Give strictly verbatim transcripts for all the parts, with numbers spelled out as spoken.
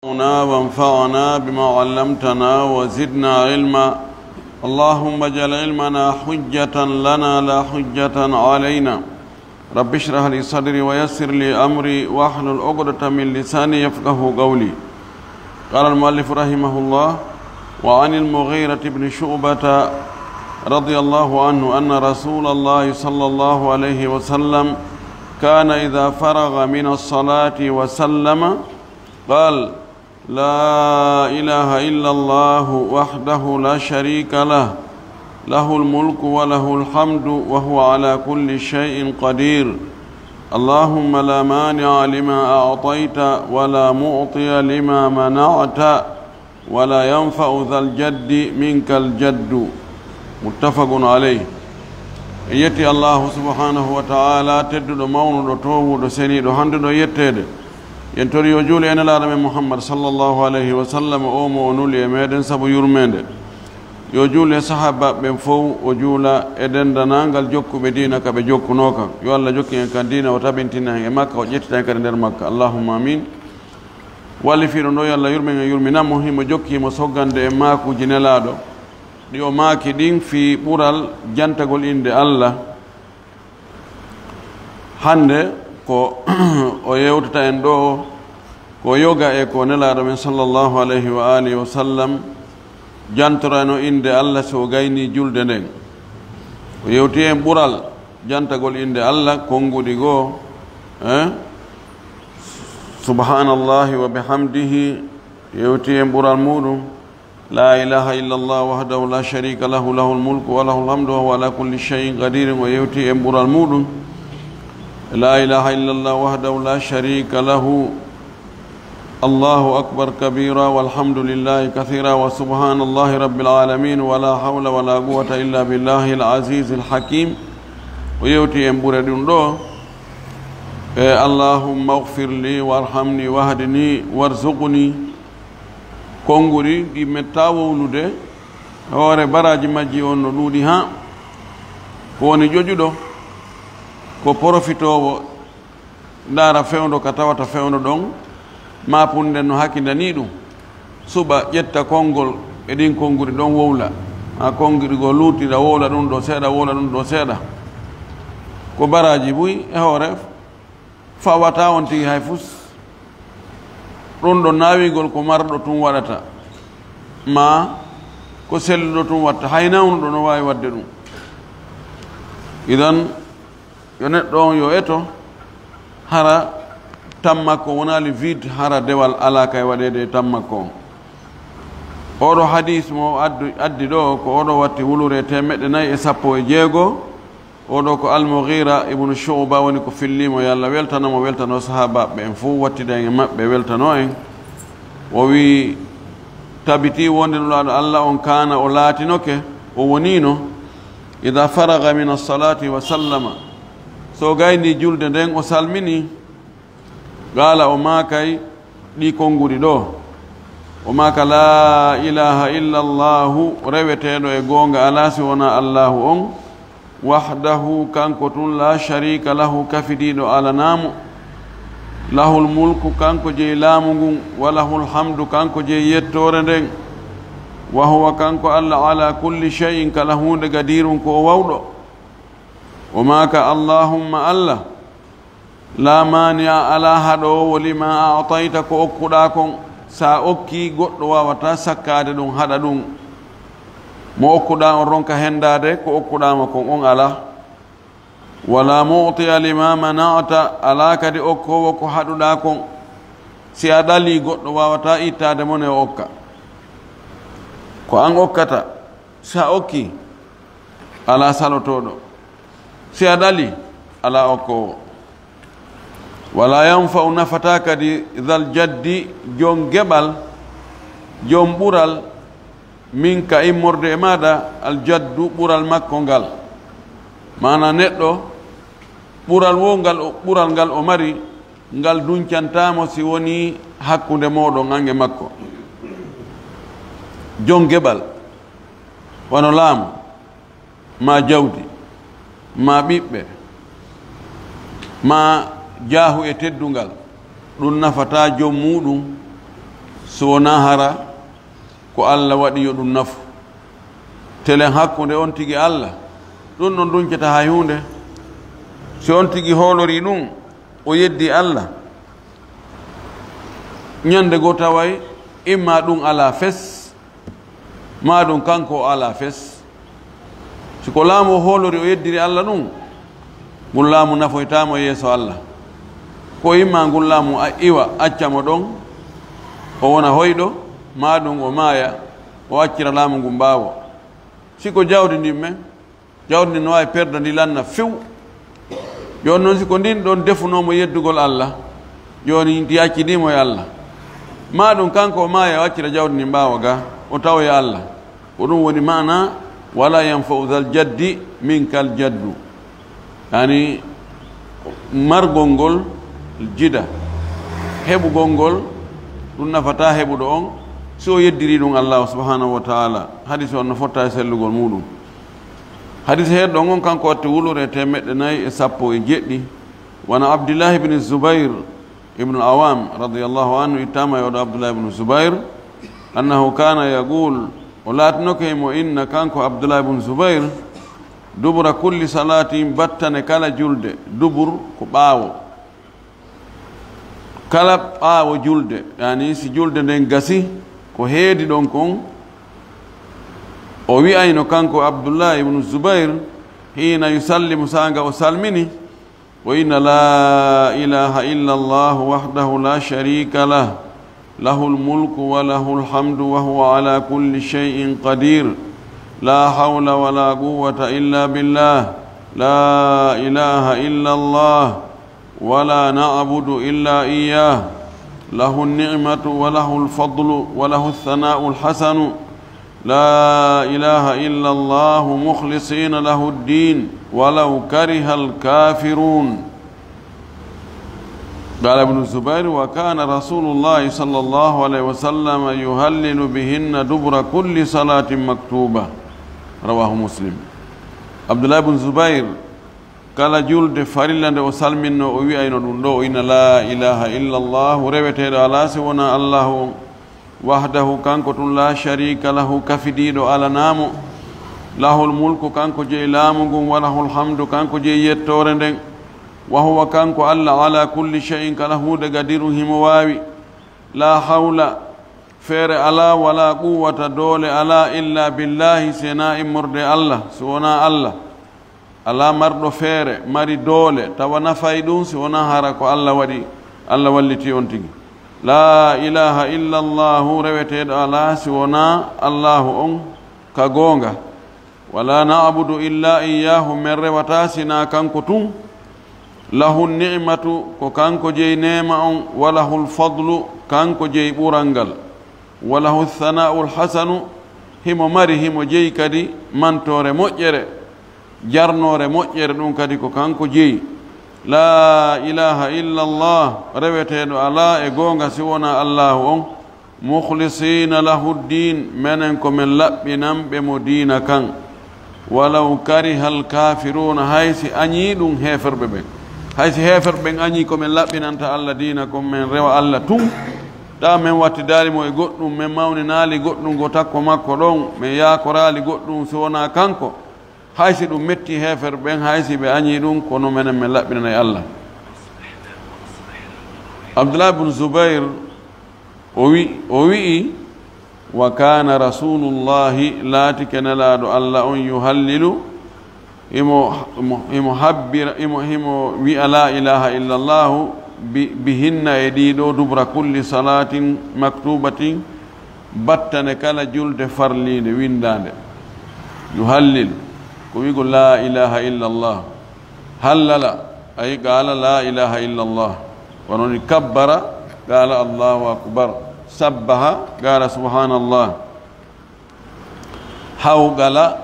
وانفعنا بما علمتنا وزدنا علما. اللهم اجعل علمنا حجة لنا لا حجة علينا. رب اشرح لي صدري ويسر لي أمري واحلل عقدة من لساني يفقه قولي. قال المؤلف رحمه الله: وعن المغيرة بن شعبة رضي الله عنه أن رسول الله صلى الله عليه وسلم كان إذا فرغ من الصلاة وسلم قال: لا إله إلا الله وحده لا شريك له، له الملك وله الحمد وهو على كل شيء قدير. اللهم لا مانع لما أعطيت ولا معطي لما منعت ولا ينفع ذا الجد منك الجد. متفق عليه. En yetti Allahu subhanahu wa ta'ala, tedduɗo, mawnuɗo, toowuɗo, seniiɗo, handuɗo e yetteede. Yen tori yo juule e Nelaaɗo men Muhammad sallallahu alayhi wa sallam, o mo o nuli e meɗen sabu yurmeende. Yo juule e sahaabaaɓe ɓen fow, o juula e denndanangal jokkuɓe diina ka ɓe jokkunoo kan. Yo Allah jokkin en kan diina, o tabintina en e makka, o ƴettita en kadi nder makka. Allahumma amin. Wallifiiɗo ndo, yo Allah yurmen en, yurminan mo, himo jokki himo soggande en maakuuji Nelaaɗo, ɗi o maaki ɗin fii ɓural jantagol innde Allah. Hannde ko o yewtata en ɗoo, ko yoga e ko Nelaaɗo men sallallahu alayhi wa alihi wa sallam jantorano innde Allah so o gaynii julde nden. O yewti en ɓural jantagol innde Allah, konnguɗi goo, eh? Subhanallahi wa bihamdihi, yewti en ɓural muuɗum. لا إله إلا الله وحده لا شريك له، له الملك وله الحمد وهو على كل شيء قدير, o yewti en ɓural muuɗum. لا إله إلا الله وحده لا شريك له، الله أكبر كبيرا، والحمد لله كثيرا، وسبحان الله رب العالمين، ولا حول ولا قوة إلا بالله العزيز الحكيم. O yewti en ɓure ɗum ɗoo. E, اللهم اغفر لي وارحمني واهدني وارزقني. Konnguɗi ɗi mettaa wowlude, hoore baraaji majji on no ɗuuɗi haa. Ko woni ƴoƴuɗo, ko porofitoowo, ndaara fewndo ka tawata fewndo ɗon, maa punnden no hakindanii ɗum. Suɓa ƴetta konngol e ɗin konnguɗi ɗon wowla, maa konnguɗi goo luutira, wowla ɗum ɗoo seeɗa, wowla ɗum ɗoo seeɗa. Ko baraaji buy e hoore. Fawataa on tigi hay fus. Ɗum ɗo naawigol ko marɗo tun waɗata, maa ko selluɗo tun watta, hay nawnuɗo no waawi waɗde ɗum. Idan, yo neɗɗo on yo eto, hara tammakko wonaali vide, hara dewal alaa kay waɗeede e tammakko on. Oɗo hadiis mo addu-, addi ɗo, ko oɗo watti wulure teemeɗɗe nayi e sappo e jeego. Oɗo ko Al-Mughira ibnu Shu'ba woni ko fillii mo, yo Allah weltano mo, weltano sahaabaaɓe ɓen fow, wattida en e maɓɓe, weltano en. O wi'i, tabitii wonde Nulaaɗo Allah on kaana, o laatinoke, o woniino, idaa faraga mina salaati wa sallama, so gaynii julde nden, o salminii. Qaala, o maakay ɗii konnguɗi ɗoo. O maaka, laa ilaaha illa Allaahu, reweteeɗo e goonga alaa si wonaa Allaahu on, wahdahu, kanko tun, laa shariika lahu, kafidiiɗo alanaa mo. Lahul mulku, kanko jeyi laamu ngun, wa lahul hamdu, kanko jeyi yettoore nden. Wa huwa, kanko Alla, alaa kulli shay'in, kala huunde, qadiirun, ko o wawɗo. O maaka, Allahumma, Alla, laa maani'a, alaa haɗoowo, limaa a'tayta, ko okkuɗaa kon. Sa okkii, goɗɗo waawataa sakkaade ɗum, haɗa ɗum. Mo okkuɗaa on ronka hendaade ko okkuɗaa mo kon, on alaa. Walaa mu'tiya limaa mana'ta, alaa kadi okkoowo ko haɗuɗaa kon. Si a ɗalii, goɗɗo waawataa ittaade mo ne o okka. Ko an okkata, sa okkii, alaa salotooɗo. Si a ɗalii, alaa okkoowo. Walaa yanfa'u, nafataa kadi, zal jaddi, jon geɓal, jon ɓural, minka, immorde e maaɗa, al jaddu, ɓural makko ngal. Maanaa neɗɗo, ɓural wo ngal o, ɓural ngal o mari, ngal duncantaa mo si wonii hakkunde mooɗon an e makko. Jon geɓal, wano laamu, maa jawdi, maa ɓiɓɓe, maa jaahu e teddungal, ɗum nafataa jom muuɗum, So wonaa hara ko Alla waɗi yo ɗum nafu. Telen hakkunde on tigi Alla, ɗum ɗon duncata hay huunde. Si on tigi hoolorii ɗum, o yeddi Alla, ñande goo taway imma ɗum alaa fes, maa ɗum kanko o alaa fes. Si ko laamu o hoolori o yeddiri Alla ɗum, ngun laamu nafoytaa mo yeeso Alla. Ko imma ngun laamu a-, iwa, acca mo ɗon, o wona hoyɗo, maa ɗum o maaya, o accira laamu ngun ɓaawo. Si ko jawdi ndin men, jawdi ndin no waawi perda ndi lanna few. Jooni noon, si ko ndin ɗon defunoo mo yeddugol Alla, jooni ndi accidii mo e Alla. Maa ɗum kanko o maaya, o accira jawdi ndin ɓaawo ga, o tawoya Alla. Ko ɗum woni maana, "Wala yanfa'u zal jaddi minkal jaddu." Yani, margol ngol jida, heɓugol ngol, ɗum nafataa heɓuɗo on, si o yeddirii ɗum Allaahu subhaanahu wa ta'ala. Hadis on no fotta e sellugol muuɗum. Hadis heerɗo on, kanko watti wulure teemeɗɗe nayi e sappo e jeɗɗi. Wano Abdillahi ibn Zubair ibn Awam radiyallahu anhu, ittama e oɗo Abdullah ibn Zubair, annahu kana yaqul, o laatinoke mo inna kanko Abdullah ibn Zubair, "Dubura kulli salatin", battane kala julde, dubur ko ɓaawo. Kala ɓaawo julde, yani si julde nden gasi, ko heedi ɗon kon, o wi'ayno kanko Abdullah ibn Zubair, hina yusallimu, saanga o salmini, o inna, "La ilaha illa Allah wahdahu la sharika lah, lahul mulku wa lahul hamdu wa huwa ala kulli shay'in qadir. La hawla wa la quwwata illa billah. La ilaha illa Allah. Wa la na'budu illa iyyah. Lahun ni'matu wa lahul fadlu wa lahus sana'ul hasanu. La ilaha illa Allah mukhlisina lahud din walaw karihal kafirun." قال ابن الزبير: "وكان رسول الله صلى الله عليه وسلم يهلل بهن دبر كل صلاة مكتوبة." رواه مسلم. Abdullah ibn Zubair, kala julde farilla nde o salminno, o wi'ayno ɗum ɗo, o inna, "La ilaha illa Allah, reweteeɗo alaa si wonaa Allahu on. Wahdahu, kanko tun, la sharika lahu, kafidiiɗo alanaa mo. Lahul mulku, kanko jeyi laamu ngun, wa lahul hamdu, kanko jeyi yettoore nden. Wa huwa, kanko Alla, ala kulli shay'in, kala huunde, qadirun, himo waawi. La hawla, feere alaa, wala quwwata, doole alaa, illa billahi, si wonaa immorde Alla, si wonaa Alla. Alaa marɗo feere, mari doole, tawa nafay ɗum, si wonaa hara ko Alla waɗi, Alla walliti on tigi. La ilaha illa Allahu, reweteeɗo alaa si wonaa Allahu on ka goonga. Wala na'budu illa iyyahu, men rewataa sinaa kanko tun. Lahu ni'matu, ko kanko jeyi neema on, wa lahul fadlu, kanko jeyi ɓural ngal. Wa lahu thana'ul hasanu, himo mari, himo jeyi kadi mantoore moƴƴere, jarnoore moƴƴere, ɗum kadi ko kanko jeyi. La ilaha illa Allah, reweteeɗo alaa e goonga si wonaa Allahu on. Mukhlisina lahu ddin, menen ko men laɓɓinanɓe mo diina kan. Walaw karihal kafiruna, hay si añii ɗum heeferɓe ɓen. Hay si heeferɓe ɓen añii ko men laɓɓinanta Alla diina kon, men rewa Alla tun. Tawa men wattidaali mo e goɗɗum, men mawninaali goɗɗum go takko makko ɗon, men yaakoraali goɗɗum si wonaa kanko. Hay si ɗum metti heeferɓe ɓen, hay si ɓe añii ɗum, kono menen men laɓɓinanay Alla. Abdullah ibn Zubair, o wi-, o wi'i, "Wa kana Rasulullahi, laatike Nelaaɗo Alla on, yuhallilu, himo, himo, himo habbira, himo, himo wi'a la ilaha illallahu bi, bihinna, e ɗii ɗoo, dubra kulli salatin maktubatin, battane kala julde farliinde, winndaande." Yuhallil, ko wi'ugol la ilaha illallah. Hallala, ay, qaala la ilaha illallah. Wano ni kabbara, qaala Allahu akbar. Sabbaha, qaala subhanallah. Hawqala,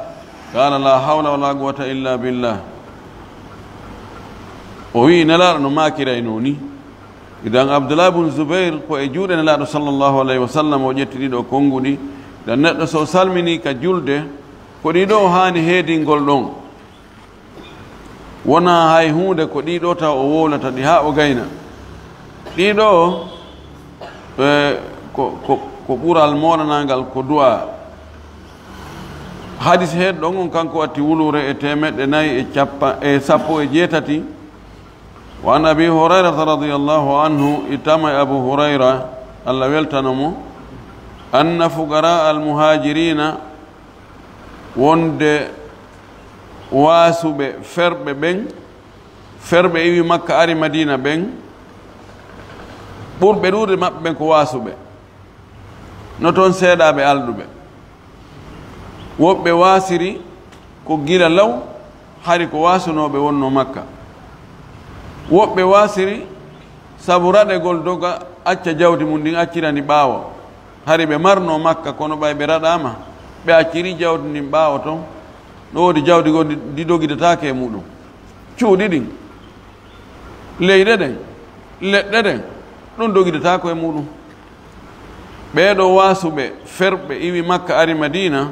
qaala la hawla wala quwwata illa billah. O wi'i Nelaaɗo no maakiraynoo ni. Idan Abdullah ibn Zubair ko e juuɗe Nelaaɗo sallallahu alayhi wa sallam o ƴetti ɗii ɗoo konnguɗi. Idan neɗɗo so salminii ka julde, ko ɗii ɗoo o haani heedingol ɗon. Wonaa hay huunde, ko ɗii ɗoo taw o wowlata ɗi haa o gayna. Ɗii ɗoo, e, Ko, ko, ko ɓural moɗanangal ko du'a. Hadis heedɗo on, on kanko watti wuluure e teemeɗɗe nayi e cappa-, e sappo e jeetati. Wa an Abi Hurayrata radiyallahu anhu, ittama e Abu Hurayra, Allah weltano mo, anna fuqara al muhajirina, wonde waasuɓe ferɓe ɓen, ferɓe iwi Makka ari Madina ɓen, ɓurɓe ɗuuɗe maɓɓe ɓen ko waasuɓe, no toon seeɗaaɓe alɗuɓe. Woɓɓe waasiri ko gila law, hari ko waasunooɓe wonno Makka. Woɓɓe waasiri sabu raɗegol doga, acca jawdi mum ndin, accira ndi ɓaawo. Hari ɓe marno Makka, kono ɓay ɓe raɗaama, ɓe acciri jawdi ndin ɓaawo ton. No woodi jawdi goo ndi, ndi dogidataake e muɗum. Cuuɗi ɗin, leyɗe ɗen, leɗɗe ɗen, ɗum dogidataako e muɗum. Ɓee ɗoo waasuɓe, ferɓe, iwi Makka, ari Madina,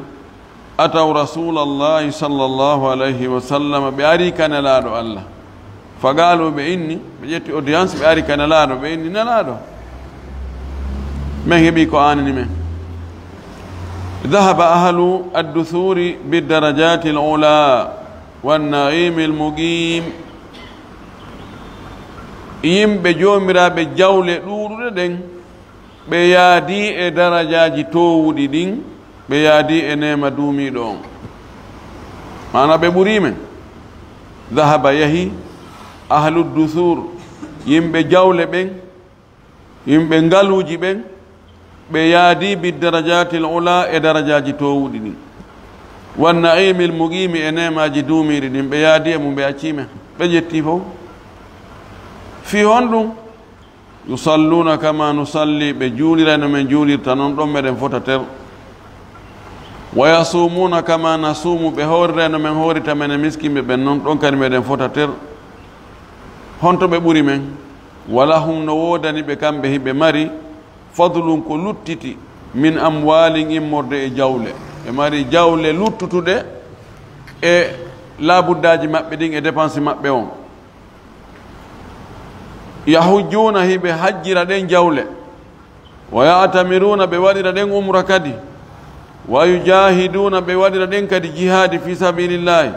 ataw Rasuulallahi sallallahu alayhi wa sallam, ɓe ari ka Nelaaɗo Allah. Faqaalu, ɓe inni, ɓe ƴetti audience, ɓe ari ka Nelaaɗo, ɓe inni, "Nelaaɗo, men heɓi ko aanani men. Dahaba ahlu ad-dusuuri bid-darajaatil ulaa wan na'iimil muqiim." Yimɓe joomiraaɓe jawle ɗuuɗuɗe ɗen, ɓe yaadi e darajaaji toowuɗi ɗin, ɓe yaadi e neema duumiiɗo on. Maana ɓe ɓurii men. Dahaba, yahi, ahlu dusuur, yimɓe jawle ɓen, yimɓe ngaluuji ɓen, ɓe yaadi bi darajaatil ula, e darajaaji toowuɗi ɗin. Wan na'iimil muqiimi, e neemaaji duumiiɗi ɗin, ɓe yaadi e mum, ɓe accii men. Ɓe ƴettii fow. Fii honɗum? Yusalluuna kama nusalli, ɓe juulirayno men juulirta non, ɗon meɗen fota ter. Wa yasuumuuna kama nasuumu, ɓe hooriray no men hoorita menen miskinɓe ɓen non, ɗon kadi meɗen fota ter. Honto ɓe ɓuri men? Wa lahum, no woodani ɓe kamɓe, hiɓe mari, fadlun, ko luttiti, min amwaalin, immorde e jawle. Ɓe mari jawle luttutuɗe e laabuddaaji maɓɓe ɗin e dépense maɓɓe on. Yahujjuuna, hiɓe hajjira ɗen jawle. Wa ya'tamiruuna, ɓe waɗira ɗen umra kadi. Wa yujaahiduuna, ɓe waɗira ɗen kadi jihaadi fii sabiilillaahi.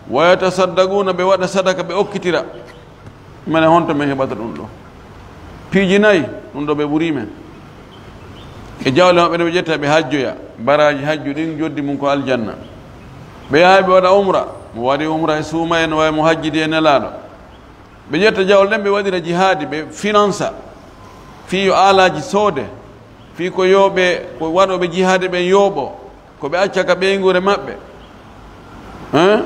Wa yatasaddaquuna, ɓe waɗa sadaka, ɓe okkitira. Mene honto men heɓata ɗum ɗo? Piiji nayi, ɗum ɗo ɓe ɓuri men. E jawle maɓɓe ɗe ɓe ƴetta, ɓe hajjoya. Baraaji hajju ɗin, joddi mum ko aljanna. Ɓe yahay ɓe waɗa umra. Mo waɗi umra e suuma en, no wawi mo hajjidi e Nelaaɗo. Ɓe ƴetta jawle ɗen, ɓe waɗira jihaadi, ɓe finansa. Fii yo aalaaji soode. Fii ko yooɓe, ko waɗooɓe jihaadi ɓen yooɓo. Ko ɓe acca ka ɓeynguure maɓɓe. Hein?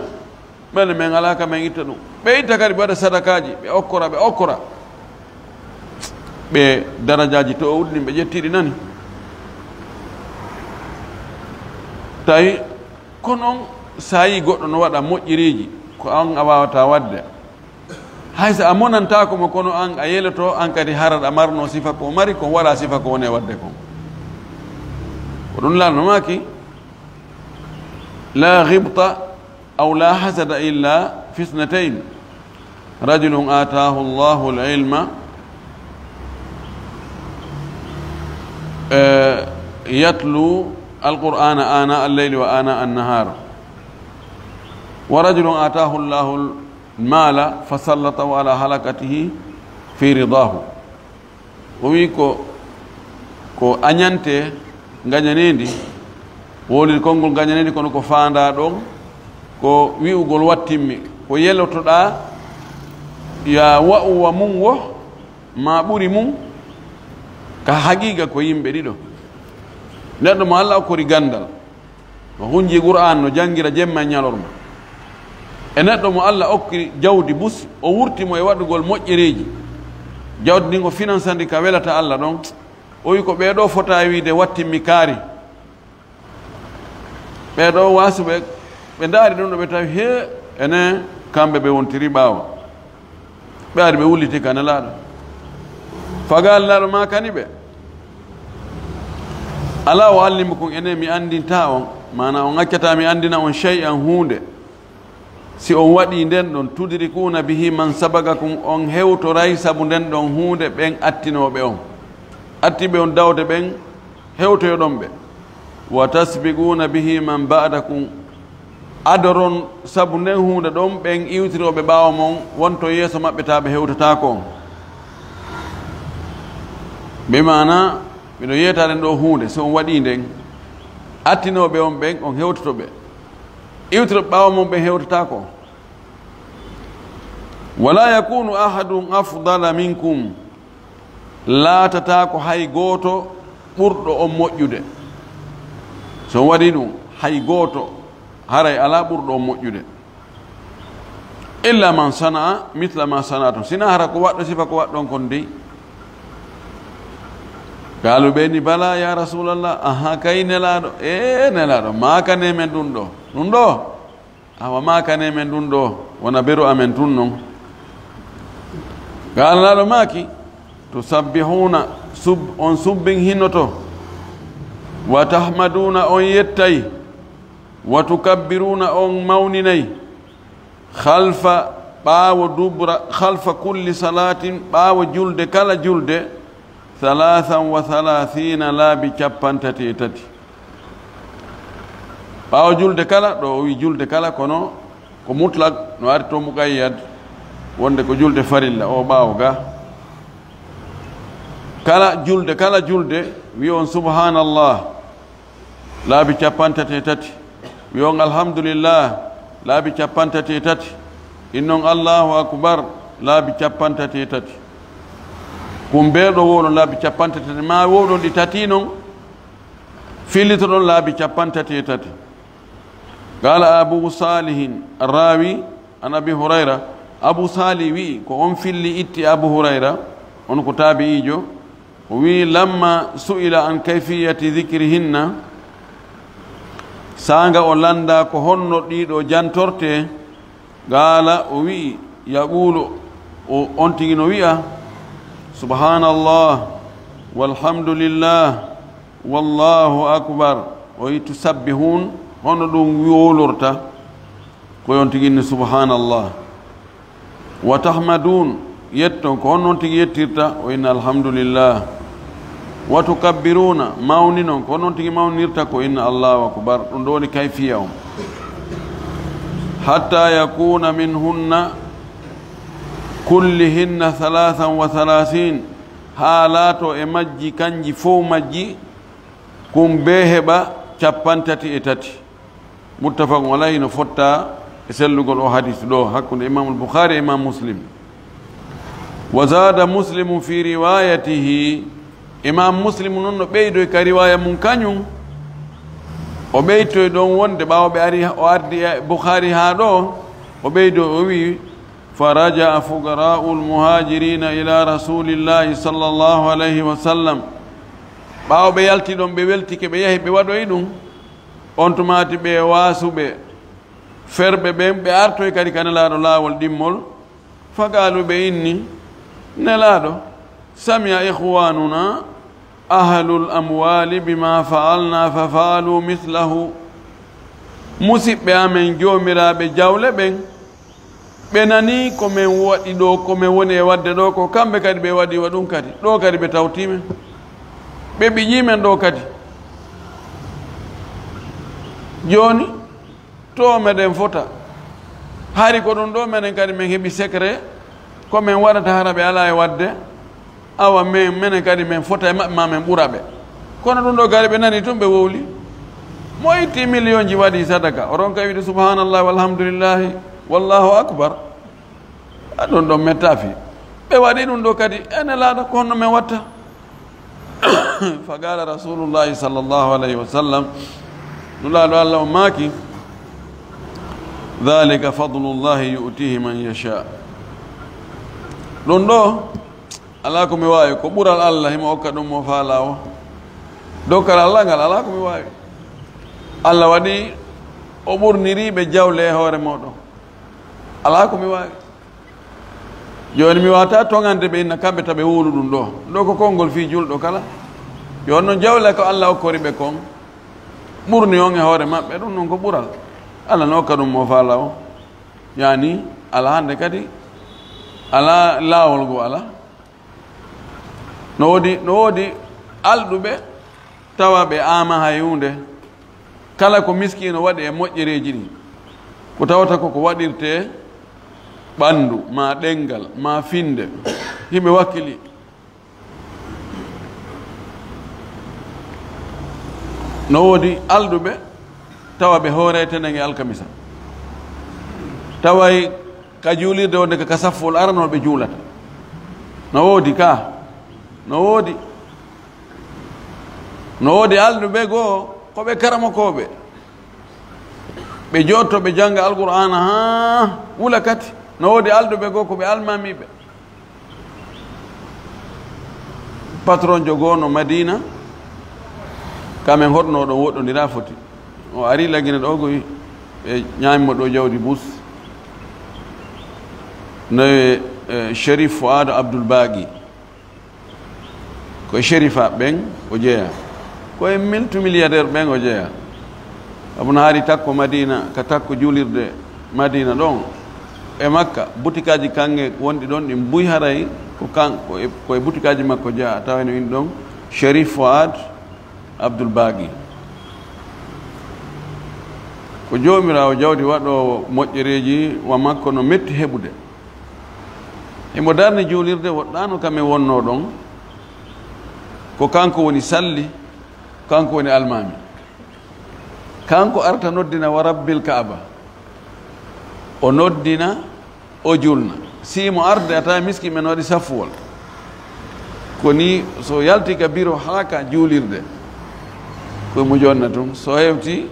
Ɓen men alaa ka men itta ɗum. Ɓe itta kadi ɓe waɗa sadakaaji, ɓe okkora, ɓe okkora. Ɓe darajaaji to o uddini, ɓe ƴettiiɗi nani. Tawi, kono on, so a yii goɗɗo no waɗa moƴƴiriiji, ko an a waawataa waɗde. Hay so a monantaako mo, kono an a yeloto, an kadi hara aɗa marno sifa ko o mari, ko waɗa sifa ko woni e waɗde kon. Ko ɗum Laamɗo maaki, "La ghibta aw la hasada illa fi ithnatayn, rajulun ataahu Allahu al-ilma, eh, yatlu al-Qur'ana ana al-layli wa ana an-nahar, wa rajulun ataahu Allahu al-mala fasallatahu ala halakatihi fi ridahu." O wi ko, ko añante ngañaneendi, wowliri konngol ngañaneendi, kono ko faandaa ɗon, ko wi'ugol wattimmi, ko yelotoɗaa, ya wa'u wa mum wo, ma ɓuri mum, ka haqiiqa ko yimɓe ɗiɗo. Neɗɗo mo Allah okkori ganndal, no hunji Qur'aan, no janngira jemma e ñalorma. E neɗɗo mo Allah okki jawdi busi, o wurti mo e waɗugol moƴƴereeji. Jawdi ndin o finansandi ka welata Allah ɗon. O wi ko ɓee ɗoo fota e wiide wattimmi kaari. Ɓee ɗoo waasuɓe, ɓe ndaari ɗum ɗo ɓe tawi, hee, enen kamɓe ɓe wontiri ɓaawo. Ɓe ari ɓe wulliti ka Nelaaɗo. Faga Nelaaɗo maakani ɓe, "Alaa u'allimukum, enen mi anndintaa on, maanaa on accataa mi anndina on shay'an huunde. Si on waɗii nden ɗon, tudrikuuna bihi man sabaqakum, on hewtoray sabu nden ɗon huunde ɓen attinooɓe on. Attiiɓe on dawde ɓen, hewtoyoɗon ɓe. Wa tasbiquna bihi man ba'dakum, adoron sabu nden huunde ɗon ɓen iwtirooɓe ɓaawo mon, wonto yeeso maɓɓe taa ɓe hewtataako on. Bi maana, miɗo yeetade ɗo huunde, so on waɗii nden, attinooɓe on ɓen, on hewtoto ɓe. Iwtirooɓe ɓaawo mon ɓen hewtataako. Wala yakunu ahadun afdala minkum, laatataako hay gooto ɓurɗo on moƴƴude. So on waɗii ɗum, hay gooto haray alaa ɓurɗo on moƴƴude. Illa man sana'a mithla ma sana'tum, sina hara ko waɗɗo sifa ko waɗɗon kon dey. Qaalu, ɓe ni, bala ya Rasulallah, aha kay Nelaaɗo, e Nelaaɗo, maakane men ɗum ɗo, ɗum ɗo. Awa maakane men ɗum ɗo, wona beru amen tun non. Ga Alnaaɗo maaki, tusabbihuna, sub-, on subbin hinnoto, wa tahmaduna, on yettay, wa tukabbiruna, on mawninay, khalfa, ɓaawo dubra, khalfa kulli salatin, ɓaawo julde kala julde, thalathan wa thalathina, laabi cappanɗe tati e tati. Ɓaawo julde kala, ɗo o wi julde kala, kono ko mutlaq, no ari to muqayyad, wonde ko julde farilla, o ɓaawo ga. Kala julde, kala julde, wi on subhanallah, laabi cappanɗe tati e tati. Wi on alhamdulillah, laabi cappanɗe tati e tati. Innon Allahu akbar, laabi cappanɗe tati e tati. Kun bee ɗo wowlon laabi cappanɗe tati, ma wowlon ɗi tati non, fillitoɗon laabi cappanɗe tati e tati. Qala Abu Salihin Rawi an Abi Hurayra, Abu Salih wi'i, ko on filli itti Abu Hurayra, on ko taabi'iijo, o wi'i, lamma su'ila an kayfiyati dhikrihinna, saanga o lannda ko honno ɗiɗo jantorte, qala, o wi'i, yaqulu, o, on tigi no wi'a, subhanallah, walhamdulillah, wallahu akbar, o wi'i, tusabbihun, hono ɗum wowlorta, ko on tigi inni subhanallah. Wa tahmadun, yetton, ko on non tigi yettirta, o inna alhamdulillah. Wa tukabbiruna, mawninon, ko on non tigi mawnirta, ko inna Allahu akbar. Ɗum ɗo woni kayfiya on. Hatta yakuna minhunna kullihinna thalathan wa thalathin, haa laato e majji, kanji fow majji, kun bee heɓa cappanɗe tati e tati. Muttafaqun alayhi, no fotta e sellugol o hadis ɗo hakkunde Imam al-Bukhari e Imam Muslim. Wa zada Muslimun fi riwayatihi, Imam Muslim non no ɓeydoy ka riwaya mum kañum. O ɓeytoy ɗon wonde ɓaawo ɓe ari, o ardi e Bukhari haa ɗo, o ɓeydo o wi, fa raja'a fuqara'ul muhajirina ila rasulillahi sallallahu alayhi wa sallam. Ɓaawo ɓe yalti ɗon, ɓe weltike, ɓe yahi, ɓe waɗoyi ɗum. On tumaati ɓe waasuɓe, ferɓe ɓen, ɓe artoy kadi ka Nelaaɗo laawol ɗimmol. Fa qaalu, ɓe inni, Nelaaɗo, sami'a ikhwanuna ahlul amwali bima fa'alna fa fa'alu mithlahu. Musiɓɓe amen joomiraaɓe jawle ɓen, ɓe nanii ko men waɗi ɗo, ko men woni e waɗde ɗo ko, kamɓe kadi ɓe waɗi wa ɗum kadi. Ɗo kadi ɓe tawti men. Ɓe ɓiƴi men ɗo kadi. Jooni, to meɗen fota. Hari ko ɗum ɗo menen kadi men heɓi secret, ko men waɗata hara ɓe alaa e waɗde. Awa men, menen kadi men fota e maɓɓe, ma men ɓura ɓe. Kono ɗum ɗo gari ɓe nani tun ɓe wowli. Mo itti millionji waɗi sadaka, o ronka wiide subhanallahi walhamdulillahi wallahu akbar. A ɗum ɗon mettafi. Ɓe waɗi ɗum ɗo kadi, e Nelaaɗo ko honno men watta? Fa qala rasulullahi sallallahu alayhi wa sallam, Nulaaɗo Allah o maaki, dhalika fadlullahi yu'tihi man yasha. Ɗum ɗo, alaa ko mi waawi, ko ɓural Allah, himo okka ɗum mo faalaa o. Dokkal Allah ngal, alaa ko mi waawi. Allah waɗi o ɓurniri ɓe jawle e hoore mooɗon. Alaa ko mi waawi. Jooni mi waata toŋande ɓe inna kamɓe taɓe wowlu ɗum ɗo. Ɗo ko konngol fii julɗo kala. Yo on non jawle ko Allah okkori ɓe kon. Ɓurni on e hoore maɓɓe, ɗum non ko ɓural. Allah no okka ɗum mo faalaa o. Yaani, alaa hannde kadi, alaa laawol ngo alaa. No woodi, no woodi alɗuɓe, tawa ɓe aama hay huunde. Kala ko miskiino waɗi e moƴƴereeji ɗi, ko tawata ko ko waɗirtee ɓanndu, ma ɗenngal, ma finnde, yimɓe wakkili. No woodi alɗuɓe tawa ɓe hoore tenen e alkamisa. Taway ka juulirde wonde ka, ka saffol aranol ɓe juulata. No woodi ka. No woodi. No woodi alɗuɓe goo ko ɓe karamokooɓe. Ɓe jooɗto ɓe jannga Alqur'aana haa wula kati. No woodi alɗuɓe goo ko ɓe almaamiiɓe. Patron jogoono Madina, kamen hoɗnoo ɗon woɗɗondiraa foti. O ari Lagine ɗo goy, ɓe ñaami mo ɗo jawdi bus. No e, e, Sherif Fuad Abdul Bagi. Ko e Sherifa ɓen o jeeya. Ko e multimilliardaire ɓen o jeeya. Sabu no hari takko Madina, ka takko juulirde Madina ɗon. E Makka, butikaaji kaŋŋe wonɗi ɗon ɗin buy haray ko kan, ko e, ko e butikaaji makko jeeya. Tawa no ina ɗon Sherif Fuad Abdul Bagi. Ko Joomiraawo jawdi waɗoowo moƴƴereeji wa makko no metti heɓude. Himo darni juulirde woɗɗaano ka men wonnoo ɗon. Ko kanko woni salli, kanko woni almaami. Kanko arta noddina wa Rabbil Kaaba. O noddina, o julna. Si mo arde a tawa miskin men waɗi saffuwol. Ko ni so yalti ka biro haa ka juulirde. Ko mo jonna tun. So hewti,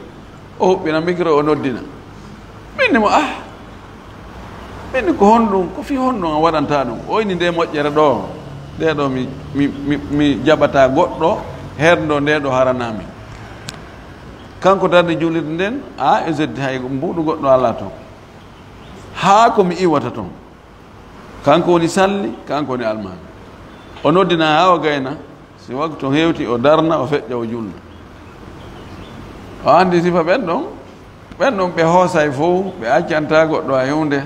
o huɓɓina mikro, o noddina. Min ni mo, ah, min ni ko honɗum, ko fii honɗum a waɗanta ɗum? O inni nde moƴƴere ɗo, nde ɗo mi, mi, mi, mi jaɓata goɗɗo herndo nde ɗo haranami. Kanko darde juulirde nden, a, e zeddi hay mbuɗu goɗɗo alaa ton. Haa ko mi iwata ton. Kanko woni salli, kanko woni almaami. O noddina haa o gayna, si waktu hewti o darna, o feƴƴa o julna. O andi sifa ɓen ɗon, ɓen ɗon ɓe hoosay fow, ɓe accanta goɗɗo hay huunde.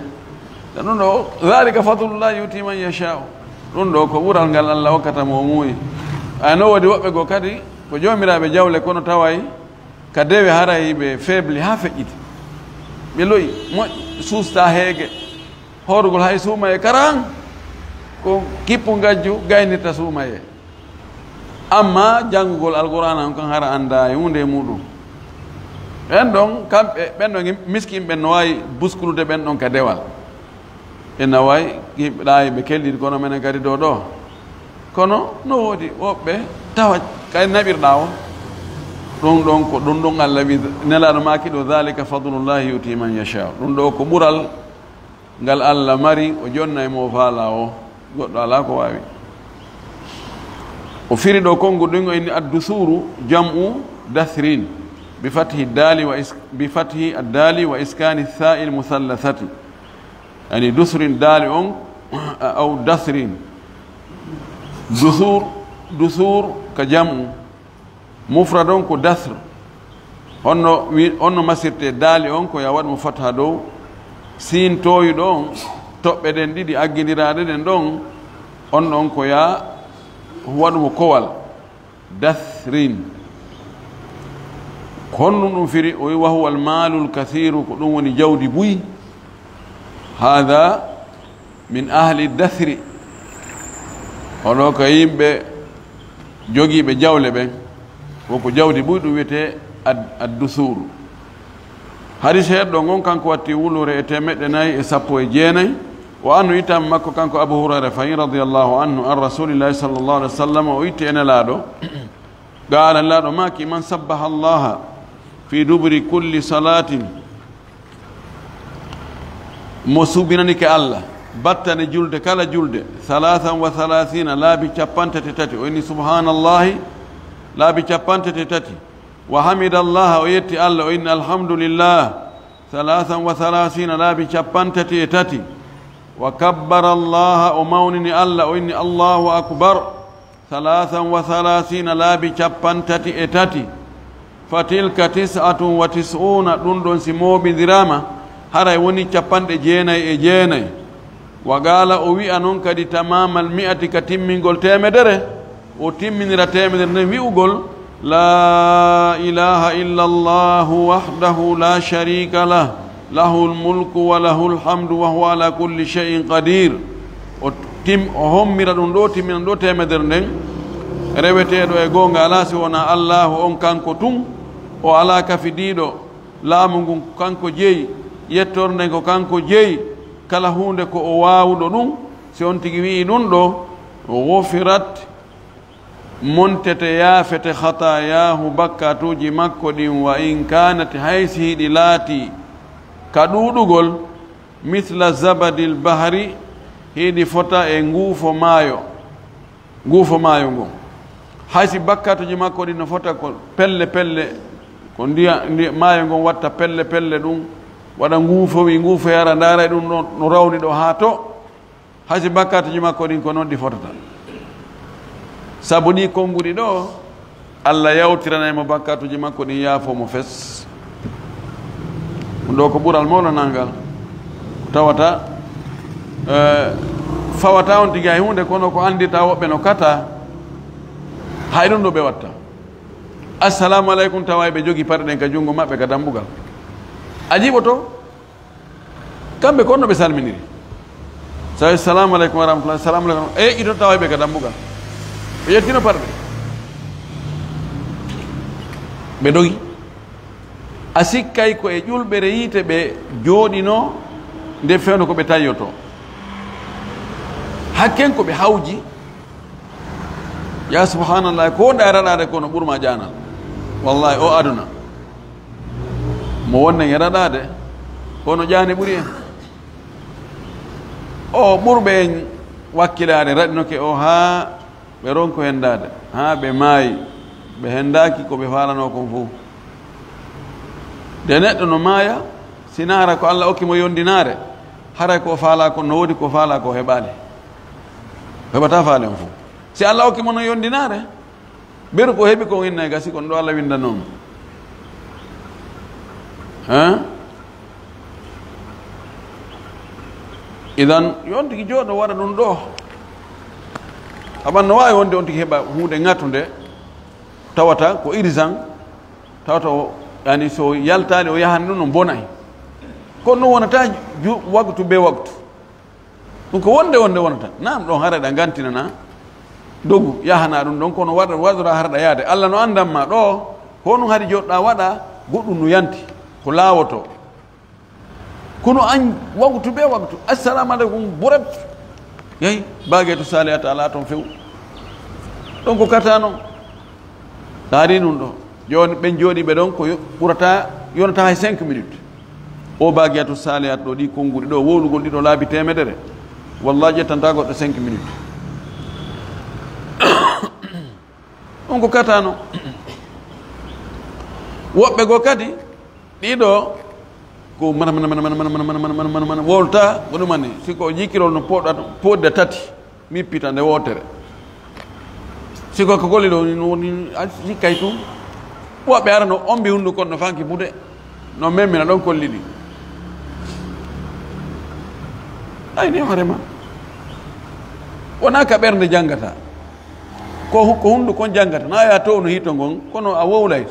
Ɗum ɗo, dhalika fadlullahi yuti man yasha'u. Ɗum ɗo ko ɓural ngal Allah hokkata mo o muuyi. Ay no woodi woɓɓe goo kadi, ko joomiraaɓe jawle kono taway ka dewe haray ɓe faible haa feƴƴiti. Ɓe lo'i, mo suusta heege. Hoorugol hay suumaye karan, ko kippu ngajju gaynirta suumaye. Amma janngugol Alqur'aana on kan hara anndaa e huunde e muuɗum. Ɓen ɗon, kamɓe, ɓen ɗon miskin ɓen no waawi buskulude ɓen ɗon ka dewal. Ina waawi yimɓe ɗaa ɓe kelliɗi, kono menen kadi ɗo ɗo. Kono no woodi woɓɓe tawa kay naɓirɗaa o. Ɗum ɗon ko ɗum ɗum Allah wi, Nelaaɗo maaki ɗo, "Dhalika fadlullahi yuti man yasha." Ɗum ɗo ko ɓural ngal Allah mari, o jonna e mo o faala o, goɗɗo alaa ko waawi. O firi ɗo konngu ɗum o inni addusuru, jam'u dathrin, bi fathi dali wa is-, bi fathi addali wa iskani tha'il muthallasati. Yani dusrin daali on, aw dasrin. Dusur, dusur ka jam'u. Mufrad on ko dasr. Honno wi-, honno masirte daali on ko ya waɗ mo fatha dow. Siin tooyuɗo on, toɓɓe ɗen ɗiɗi aggindiraaɗe ɗen ɗon, on ɗon ko ya waɗ mo kowal. Dathrin. Ko honɗum ɗum firi? O wi, "Wa huwa al-maalul kathiiru," ko ɗum woni jawdi buy. "Haadha min ahli dathri." Oɗo ko yimɓe jogiiɓe jawle ɓen. Ko ko jawdi buy ɗum wiyetee ad-, ad-dusuur. Hadis heerɗo ngon kanko watti wuluure e teemeɗɗe nayi e sappo e jeenayi. Wa anhu, itam makko kanko Abu Hurayra fayi radiyallahu anhu an Rasulillahi sallallahu alaihi wasallam, o itti e Nelaaɗo. Qaala, Nelaaɗo maaki, "Man sabbaha Allaha fi duburi kulli salatin," mo subinanike Allah battane julde kala julde, "thalathan wa thalathina," laabi cappantate tati, o inni, "Subhanallahi," laabi cappantate tati. Wa hamidallaha, o yetti Allah, o inni, "Alhamdulillah," thalathan wa thalathina, laabi cappantati e tati. Wa kabbarallaha, o mawnini Allah, o inni, "Allahu akbar," thalathan wa thalathina, laabi cappantati e tati. Fa tilka tis'atun wa tis'una, ɗum ɗon si mooɓindiraama, haray woni capanɗe jeenayi e jeenayi. Wa qaala, o wi'a non kadi tamamal mi'ati, ka timmingol teemedere, o timminira teemedere nden wi'ugol, لا إله إلا الله وحده لا شريك له، له الملك وله الحمد وهو على كل شيء قدير. O tim-, o hommira ɗum ɗo, timmina ɗo teemedere nden, reweteeɗo e goonga alaa si wonaa Allaahu on kanko tun, o alaa kafidiiɗo, laamu ngun ko kanko jeyi, yettorde nden ko kanko jeyi, kala huunde ko o waawuɗo ɗum, si on tigi wi'i ɗum ɗo, غفرت montete, yaafete, خطاياه bakkatuuji makko ɗin, وإن كانت hay si hiɗi laatii ka ɗuuɗugol, مثل زبد البحر hiɗi fota e nguufo maayo, nguufo maayo ngon. Hay si bakkatuuji makko ɗin no fota ko pelle pelle, ko ndiya, ndiya, maayo ngon watta pelle pelle ɗum, waɗa nguufo, wi nguufo yara, ndaara ɗum no, no rawni ɗo haa to. Hay si bakkatuuji makko ɗin ko non ɗi fotata. Sabu ɗi konnguɗi ɗo, Allah yawtiranay mo bakkatuuji makko ɗin, yaafo mo fes. Ɗum ɗo ko ɓural mawlanal ngal. Tawata, eh, fawata on tigi hay huunde, kono ko anndirta woɓɓe no kata, hay ɗum ɗo ɓe watta. Assalamu aleykum, tawa ɓe jogi paɗe ɗen ka junngo maɓɓe ka dambugal. A jiɓoto? Kamɓe ko honno ɓe salminiri? So a wi, "Salamu aleykum wa rahmatullah, salamu aleykum." E ito tawa ɓe ka dambugal. Ɓe yettino parɗe. Ɓe dogi. A sikkay ko e ƴulɓere yiite ɓe jooɗino nde fewndo ko ɓe tayyoto. Hakken ko ɓe hawji. Ya subhanallah, ko wonɗa e raɗaade kono ɓurma ƴaanal. Wallahi, o aduna. Mo wonɗen e raɗaade, kono ƴaane ɓuri en. O ɓurɓe en wakkilaare raɗinoke o haa ɓe ronko henndaade, haa ɓe maayi, ɓe henndaaki ko ɓe faalanoo kon fof. De neɗɗo no maaya, si na hara ko Allah okki mo yondinaare, haray ko o faalaa kon no woodi, ko o faalaa ko o heɓaali. O heɓataa faale on fof. Si Allah okki mo no yondinaare, beru ko heɓi kon inna e gasi kon ɗo Allah winndanooma. Hein? Idan, yo on tigi jooɗo waɗa ɗum ɗo. Aban no waawi wonde on tigi heɓa huunde ŋatunde, tawata ko urgent, tawata o, yani, so yaltaali o yahan ɗum no bonay. Kono ɗum wonata ju-, waktu be waktu. Ɗum ko wonde wonde wonata. Naam, ɗon hara ɗa ngantinana dogu, yahana ɗum ɗon, kono waɗa, waɗora hara ɗa yaade. Allah no anndan ma ɗo, ko honum hari joɗɗa waɗa, goɗɗum no yanti, ko laawoto. Kono an, waktu be waktu, assalamu aleykum, burat. Yehi, Baageetu Saalihaat alaa toon few. Ɗon ko kata non. Taari ɗum ɗo. Jooni ɓen jooɗiiɓe ɗon ko yo-, ɓurata, yonata hay cinq minutes. O Baageetu Saalihaat ɗo, ɗi konnguɗi ɗo, wowlugol ɗi ɗo laabi teemedere. Wallahi, ƴettanta goɗɗo cinq minutes. Ɗum ko katano. Woɓɓe goo kadi, ɗiɗo ko mana, mana, mana, wolta, ko ɗum ani, si ko jikirol no poɗɗa, poɗɗa tati, mi pita nde wootere. Si ko ko golli ɗo, ni woni, a sikkay tun. Woɓɓe ara no ombi hunnduko no fanki buɗe, no memmina ɗon kolli ɗi. Ay, ni hoore ma. Wona ka ɓernde janngata. Ko hu-, ko hunnduko on janngata. Na ya to no hito ngon, kono a wowlay.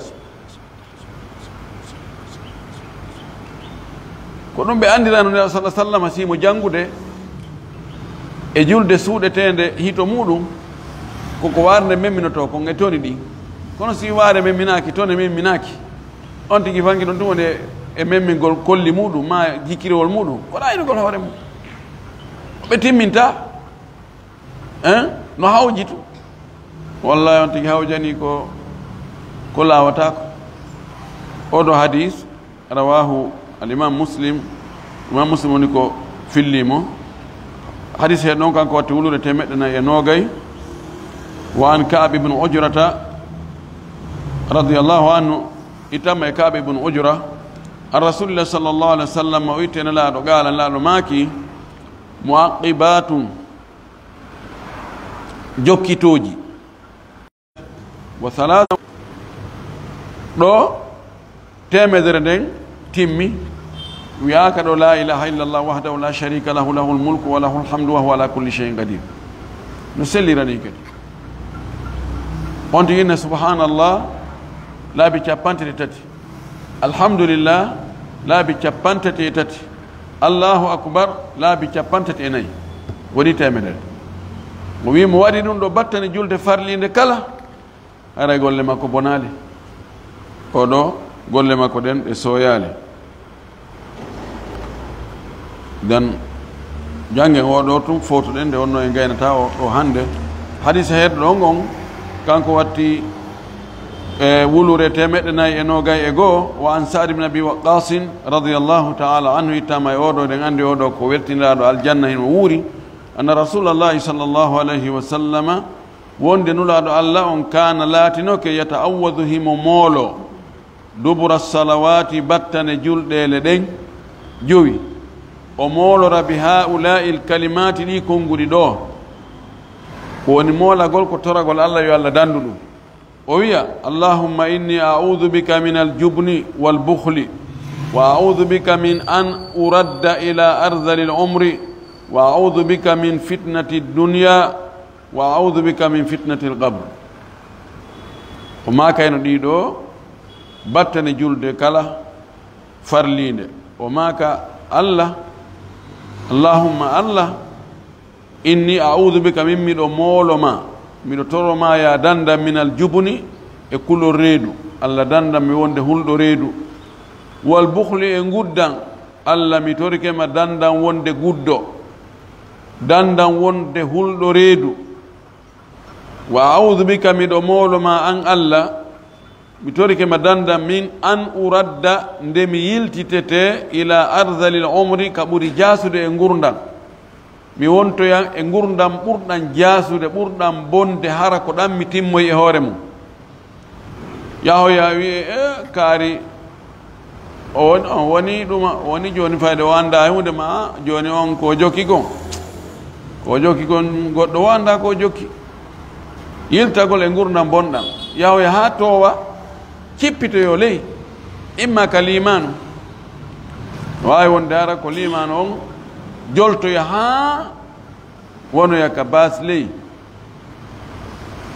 Ko ɗum ɓe anndirano Nulaaɗo sallallahu alaihi wasallam, si mo janngude e julde suuɗeteende hito muɗum, ko ko warnde memminotoo kon e toni ɗin. Kono si waare memminaaki, tone memminaaki, on tigi fanki ɗon tun woni e, e memmingol kolli muɗum, ma jikkirewol muɗum, ko ɗaynugol hoore mum. Ɓe timminta. Hein? No hawjitu. Wallahi, on tigi hawjani ko, ko laawataako. Oɗo hadis, rawahu al-Imam Muslim. Imam Muslim woni ko filli mo. Hadis he ɗon kanko watti wuluure teemeɗɗe nayi e noogay. Wa an Ka'b ibn Ujrata, radiyallahu anhu, itamma e Ka'b ibn Ujra, an Rasulillah sallallahu alaihi wasallam, o itti e Nelaaɗo, qaala, Nelaaɗo maaki, mu'aqqibatun, jokkitooji. Wa salaasa. Ɗo teemedere nden timmi, wiyaaka ɗo, "La ilaha illallah wahdahu la sharika lahu, lahul mulku wa lahul hamdu wa huwa ala kulli shay'in qadir." No sellirani kadi. On tigi inna subhanallah, laabi cappanɗe tati. Alhamdulillah, laabi cappanɗe tati e tati. Allahu akbar, laabi cappanɗe tati e nayi. Woni teemedere. O wii mo waɗi ɗum ɗo battane julde farliinde kala, haray golle makko bonaali. Oɗo golle makko ɗen ɗe sooyaali. Den janngen oo ɗoo tun fowtuɗen nde wonnoo en gaynata o ɗoo hannde. Hadisa heedɗo on on, kanko watti e wulure teemeɗɗe nayi e noogay e goo, wa an Sa'd ibn Abi Waqqasin radiyallahu ta'ala anhu, ittama e oo ɗoo, ɗen anndi oo ɗoo ko weltiniraaɗo aljanna, hino wuuri. Anna Rasulallahi sallallahu alayhi wa sallama, wonde Nulaaɗo Allah on kaana laatinoke yata'awwadu himo mooloo dubura salawaati battane julɗeele ɗen jowi, o moolora bi haa'ulaa'il kalimaati ɗii konnguɗi ɗoo. Ko woni moolagol ko toragol Allah yo Allah dandu ɗum. O wi'a, Allahumma inni a'udhu bika min al-jubni wal bukhli, wa a'udhu bika min an uradda ila ardhali al-umri, wa a'udhu bika min fitnati dunya, wa a'udhu bika min fitnati al-qabr. O maakayno ɗii ɗoo battane julde kala farliinde. O maaka, Allah, Allahumma Allah, inni a'udhu bika, min miɗo moolo ma, miɗo toro ma ya dandam, minal jubni, e kulol reedu. Allah dandam mi wonde hulɗo reedu. Wal bukhli, e nguddan. Allah mi torike ma dandam wonde guddo. Dandam wonde hulɗo reedu. Wa a'udhu bika, miɗo moolo ma an Allah, mi torike ma dandam min an uradda, nde mi yiltitete ila ardhalil umri, ka ɓuri jaasude e ngurndam. Mi wontoyan e ngurndam ɓurɗam jaasude, ɓurɗam bonde, hara ko ɗam mi timmoyi e hoore mum. Yahoya wi'e, e kaari, o woni, o woni ɗuma, o woni jooni fayde o anndaa e huunde ma, jooni on ko jokki kon. Ko jokki kon, goɗɗo o anndaa ko jokki. Yiltagol e ngurndam bonɗam. Yahoya haa toowa, cippitoyo ley. Imma ka liimaanu. No waawi wonde hara ko liimaanu on joltoya haa wonoya ka baas ley.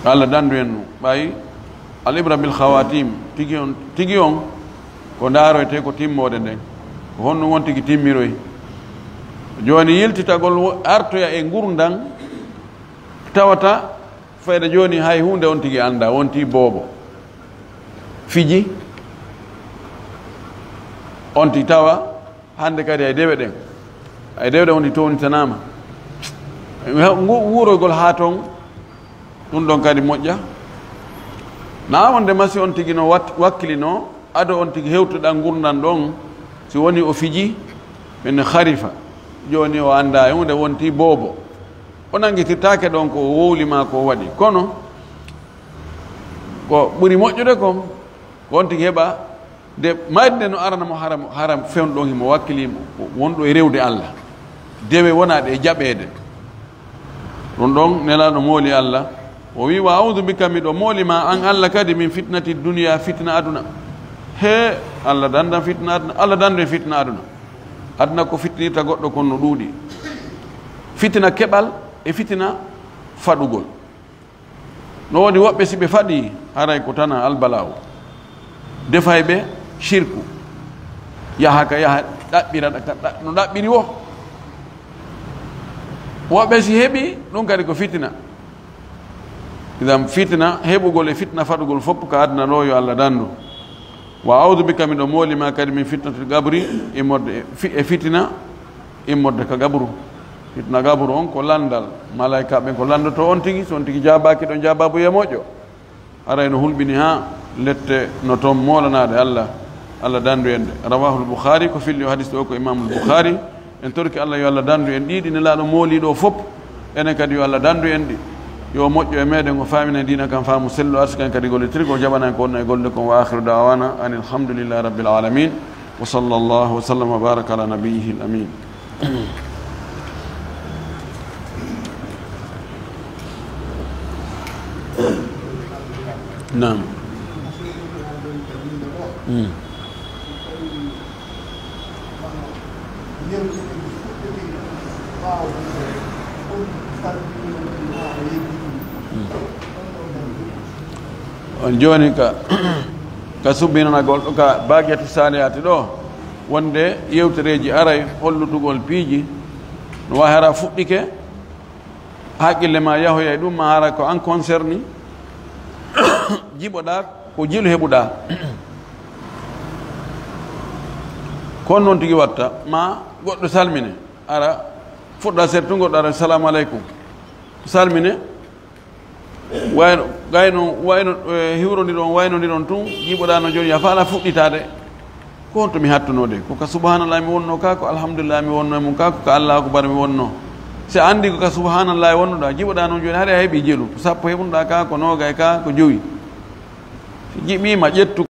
Allah dandu en ɗum. Ɓay al ibra bil khawatim, tigi on, tigi on ko ndaaroyte ko timmoode nden. Ko honno on tigi timmiroy? Jooni yiltitagol wo-, artoya e ngurndan tawata fayda jooni hay huunde on tigi annda, wonti boobo. Fiji, on tigi tawa hannde kadi ay dewe ɗen. Ay dewe ɗen woni townitanaama. Ngu-, wuurogol haa ton, ɗum ɗon kadi moƴƴa. Na wonde masi on tigi no wat-, wakkilino, ado on tigi hewtuɗa ngurndan ɗon, si woni o fiji, min kharifa. Jooni o annda e huunde wonti boobo. O nanngitirtaake ɗon ko o wowli maa ko o waɗi. Kono, ko ɓuri moƴƴude kon, ko on tigi heɓa nde mayde no arana mo haram, haram fewndo ɗon himo wakkili mo, wonɗo e rewde Allah. Dewe wonaɗe e jaɓeede. Ɗum ɗon Nelaaɗo mooli Allah. O wi, "Wa a'udhu bika, miɗo mooli ma an Allah kadi, min fitnati dunya, fitna aduna." He, Allah dandan fitna aduna, Allah dandu en fitna aduna. Aduna ko fitnirta goɗɗo kon no ɗuuɗi. Fitina keɓal e fitina faɗugol. No woodi woɓɓe, si ɓe faɗi, haray ko tana albalaawo. Defay ɓe shirku. Yaha ka yaha, ɗaɓɓira ɗa ka ɗa-, no ɗaɓɓiri wo. Woɓɓe si heɓi, ɗum kadi ko fitina. Idan fitina heɓugol e fitina faɗugol fof ka aduna ɗo, yo Allah dandu. Wa a'udhu bika, miɗo mooli ma kadi, min fitnatil qabri, immorde e fi-, e fitina immorde ka gabru. Fitina gabru on ko landal. Malaika ɓen ko landoto on tigi, so on tigi jaabaaki ɗon jaababu e moƴƴo. Haray no hulɓini haa lette no toon moolanaade Allah, Allah dandu en de. Rawahul Bukhari, ko filli o hadis o ko Imamul Bukhari. En torki Allah yo Allah dandu en ɗiɗi Nelaaɗo mooliɗo fof. Enen kadi yo Allah dandu en ɗi. Yo moƴƴo e meɗen, o faamina diina kan faamu sellu, arsikan kadi gollitirgol, jaɓana en ko wonno e gollude kon. Wa akhiru da'wana anil hamdulillahi rabbil alamin. Wa sallallahu wa sallam wa baraka ala nabiyyihil amin. Naam. Mm. Mm. On jooni ka, Ka subbinanagol ɗo ka Baaqiyatu Saalihaati ɗo, wonde yewtereeji aray hollutugol piiji, no waawi hara fuɗɗike, haqqille ma yahoya e ɗum, ma hara ko an concerni, jiɓoɗaa ko jilu heɓuɗaa. Kon noon tigi watta, ma goɗɗo salmine, ara fuɗɗa sertu goɗɗo ara, "Salamu aleykum." Salmine, wayno, gayno, wayno, eh, hiwrondiron, waynondiron tun, jiɓoɗaa no jooni, a faala fuɗɗitaade. Ko honto mi hattunoo de? Ko ka subhanallah mi wonnoo ka, ko alhamdulillah mi wonnoo e mum ka, ko ka Allahu akbar mi wonnoo. Si a anndi ko ka subhanallah wonnoɗaa, jiɓoɗaa noon jooni, hari a heɓii jelu. Ko sappo heɓunoɗaa ka, ko noogay ka, ko jowi. Si jiɓiima, ƴettu.